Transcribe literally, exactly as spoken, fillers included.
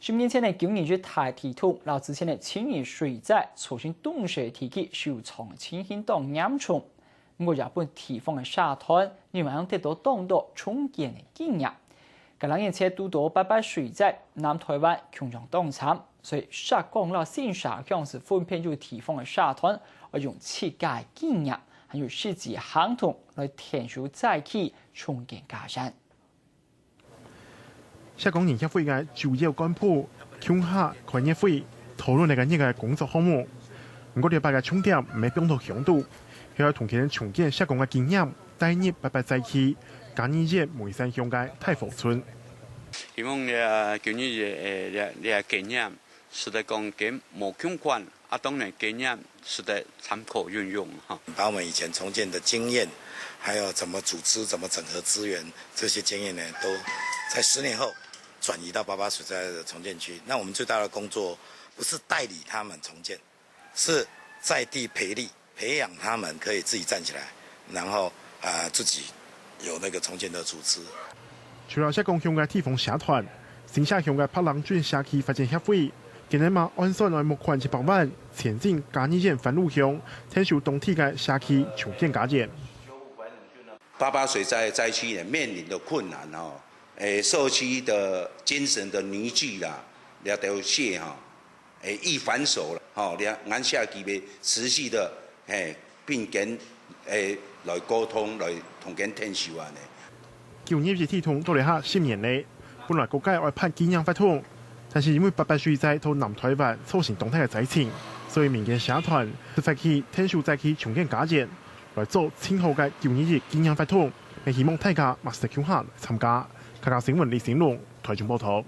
十年前个九二一大地動，摎之前个青年水災，造成當時个地區受創情形當嚴重。毋過，這分地方个社團，因為得到當多重建个經驗。該兩年前堵到八八水災，南台灣共樣當慘，所以石岡摎新社鄉就分別有地方个社團，愛用自家个經驗，還有實際行動來𢯭手災區重建家園。 石岡人協會个主要幹部共下開月會，討論這個月个工作項目。毋過這擺个重點毋係放到鄉土，係愛同佢等重建石岡个經驗，帶入八八災區嘉義縣梅山鄉个大和村。希望這九二一个這這經驗，使得講佢無共款，啊，當然經驗使得參考運用哈。把我們以前重建的經驗，還有怎麼組織、怎麼整合資源這些經驗呢，都在十年後轉移到八八水災的重建區。那我們最大的工作不是帶領他們重建，是在地培力，培養他們可以自己站起來，然後啊、呃自己有那個重建的組織。除了石岡鄉个地方社團，新社鄉个白冷圳社區發展協會，今年嘛按算愛募款一百萬，前進嘉義縣番路鄉，𢯭手當地个社區重建家園。八八水災災區呢面臨的困難哦，誒，社區的精神的凝聚啦，了解謝哈，誒，一反手了，吼，兩岸社區會持續的，誒，並跟，誒，來溝通，來同跟𢯭手啊呢。九二一地動到這下十年了，本來國家愛辦紀念活動，但是因為八八水災到南台灣造成當大个災情，所以民間社團就發起𢯭手災區重建家園，來做盡好个九二一紀念活動，也希望大家嘛係共下來參加。客家新聞李新龍，台中報導。